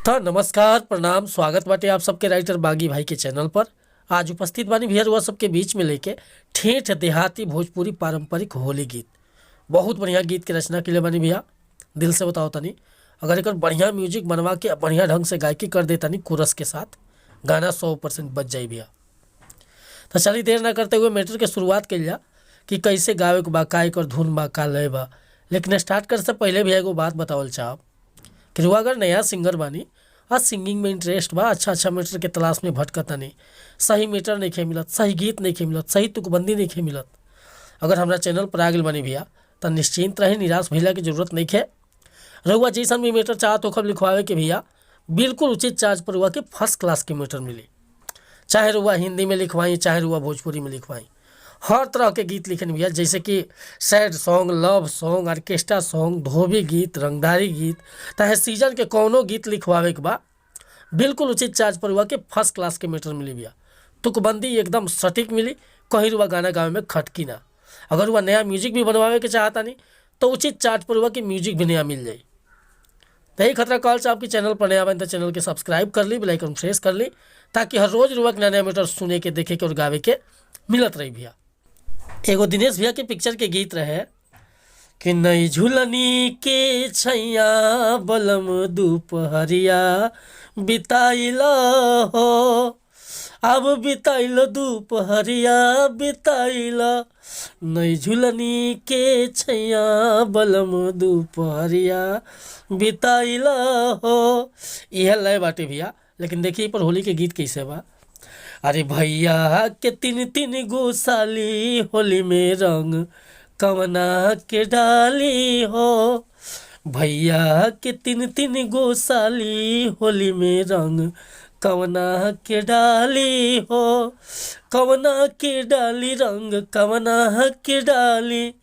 त नमस्कार, प्रणाम, स्वागत बाटे आप सबके राइटर बागी भाई के चैनल पर। आज उपस्थित बानी भैया रुआ सबके बीच में लेके ठेठ देहाती भोजपुरी पारंपरिक होली गीत। बहुत बढ़िया गीत के रचना के बानी भैया। दिल से बताओ तनी, अगर एकर बढ़िया म्यूजिक बनवा के बढ़िया ढंग से गायकी कर दे तनी कोरस के साथ, गाना 100% बच जाई भैया। तो चलिए देर ना करते हुए मैटर के शुरुआत कइल जा कि कैसे गावे के बा, का एकर धुन बा, का लय बा। लेकिन स्टार्ट करे से पहले भी एगो बात बतावल चाहब कि रुआ अगर नया सिंगर बानी आ सिंगिंग में इंटरेस्ट बा, अच्छा अच्छा मैटर के तलाश में भटकतानी, सही मैटर नइखे मिलत, सही गीत नइखे मिलत, सही तुकबंदी नइखे मिलत, अगर हमरा चैनल पर आ गइल बानी भैया त निश्चिंत रही, निराश भइला के जरूरत नइखे। रउआ जैसन भी मैटर चाहत होखब लिखवावे के भैया, बिल्कुल उचित चार्ज पर रुआ के फर्स्ट क्लास के मैटर मिली। चाहे रुआ हिंदी में लिखवाई, चाहे रुआ भोजपुरी में लिखवाई, हर तरह के गीत लिखनी भैया, जैसे कि sad song, love song, orchestra song, धोबी गीत, रंगदारी गीत, चाहे सीजन के कौनो गीत लिखवावे के बा, बिल्कुल उचित चार्ज पर रुआ के फर्स्ट क्लास के मैटर मिली भैया। तुकबंदी एकदम सटीक मिली, कहीं रुआ गाना गावे में खटकी ना। अगर रुआ नया म्यूजिक भी बनवावे के चाहतानी तो उचित चार्ज पर रुआ के म्यूजिक भी नया मिल जाई। तो यही खतरा कॉल से आपकी चैनल पर नया बन तो चैनल के सब्सक्राइब कर ली, बेल आइकन प्रेस कर ली, ताकि हर रोज रुआ के नया नया मैटर सुने के, देखे के और गावे के मिलत रही भैया। एगो दिनेश भैया के पिक्चर के गीत रहे कि नई झुलनी के छैया बलम दुपहरिया बिताइल हो, अब बिताइल दुपहरिया बिताइल, नई झुलनी के छैया बलम दुपहरिया बिताइल हो। यह लय बाटे भैया, लेकिन देखिए पर होली के गीत कैसे बा। अरे भैया के तीन तीन गो साली होली में रंग कवना के डाली हो, भैया के तीन तीन गो साली होली में रंग कवना के डाली हो, कवना के डाली रंग कवना के डाली,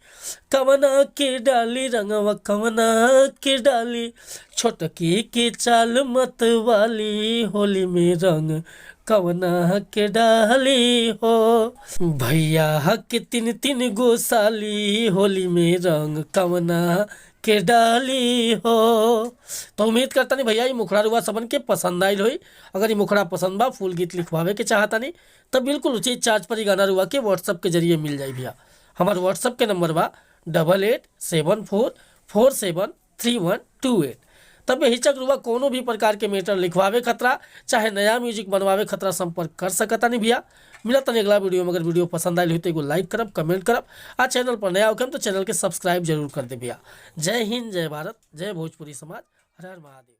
कवना के डाली रंगवा कवना के डाली, छोटकी के चाल मत वाली होली में रंग कवना के डाली हो, भैया के तीन तीन गो साली होली में रंग कवना के डाली हो। तो उम्मीद करता नहीं भैया ये मुखड़ा रुआ सबन के पसंद आयल होई। अगर ये मुखड़ा पसंद बा, फुल गीत लिखवावे के चाहता नहीं तो बिल्कुल उचित चार्ज पर ही गाना रुआ के व्हाट्सअप के जरिए मिल जाई भैया। हमार व्हाट्सअप के नंबर बा 8874473128। तब हिचक रुआ कोनो भी प्रकार के मैटर लिखवावे खतरा, चाहे नया म्यूजिक बनवावे खतरा संपर्क कर सकता नहीं भैया। मिलत तनी अगला वीडियो में। अगर वीडियो पसंद आयल हो तो एगो लाइक करब, कमेंट करब आ चैनल पर नया होखम तो चैनल के सब्सक्राइब जरूर कर दे भैया। जय हिंद, जय भारत, जय भोजपुरी समाज, हर हर महादेव।